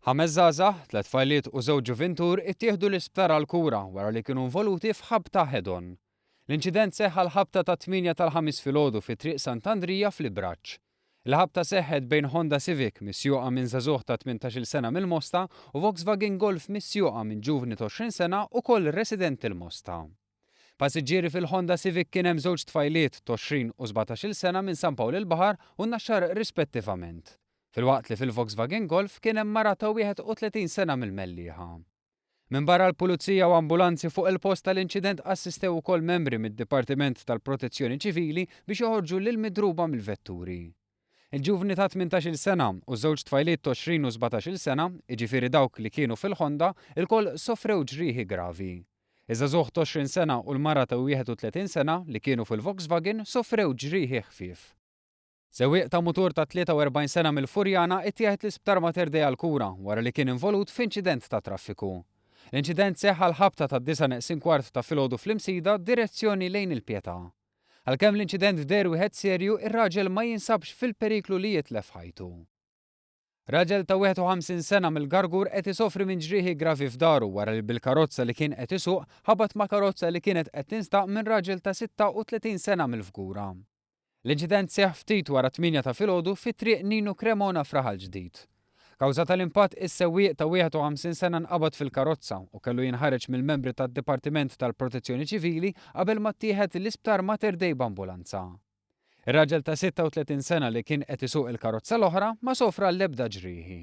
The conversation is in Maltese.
Ħames żgħażagħ, tliet tfajliet u żewġ ġuvintur ittieħdu l-isptar għall-kura wara li kienu involuti f'ħabta head-on. L-inċident seħħ għall-ħabta tat-tmienja tal-Ħamis filgħodu fi Triq Sant'Andrija fl-Ibraġġ. Il-ħabta seħħet bejn Honda Civic misjuqa minn żagħżugħ ta' tmintax-il sena mill-Mosta u Volkswagen Golf misjuqa minn ġuvni t'għoxrin sena ukoll residenti l-Mosta. Passiġġieri fil-Honda Civic kien hemm żewġ tfajliet t'għoxrin u sbatax-il sena minn San Pawl il-Baħar u n-Naxxar rispettivament. Filwaqt li fil-Volkswagen Golf kien hemm mara ta' 31 sena mill-Mellieħa. Minbarra l-Pulizija u ambulanzi fuq il-post tal-inċident assistew ukoll membri mid-Dipartiment tal-Protezzjoni Ċivili biex joħorġu lill-midruba mill-vetturi. Il-ġuvni ta' tmintax-il sena u żewġ tfajliet t'għoxrin u sbatax-il sena, jiġifieri dawk li kienu fil-Honda, ilkoll sofrew ġrieħi gravi. Iż-żagħżugħ t'20 sena u l-mara ta' 31 sena li kienu fil-Volkswagen sofrew ġrieħi ħfief. Sewwieq ta' mutur ta' 43 sena mill-Furjana ittieħed l-Isptar Mater Dei għall-kura wara li kien involut f'inċident tat-traffiku. L-inċident seħħ għall-ħabta tad-disgħa neqsin kwart ta' filgħodu fl-Imsida direzzjoni lejn il-Pietà. Għalkemm l-inċident deher wieħed serju, ir-raġel ma jinsabx fil-periklu li jitlef ħajtu. Raġel ta' 51 sena mill-Gargur qed isofri minn ġrieħi gravi f'daru wara li bil-karozza li kien qed isuq ħabat ma' karozza li kienet qed tinstaq minn raġel ta' 36 sena mill-Fgura. L-inċident seħħ ftit wara t-tmienja ta' filgħodu fi Triq Ninu Cremona f'Raħal Ġdid. Kawża tal-impatt is-sewwieq ta' 51 sena nqabad fil-karozza u kellu jinħareġ mill-membri tad-Dipartiment tal-Protezzjoni Ċivili qabel ma ttieħed l-Isptar Mater Dei b'ambulanza. Ir-raġel ta' 36 sena li kien qed isuq il-karozza l-oħra ma sofra l-ebda ġrieħi.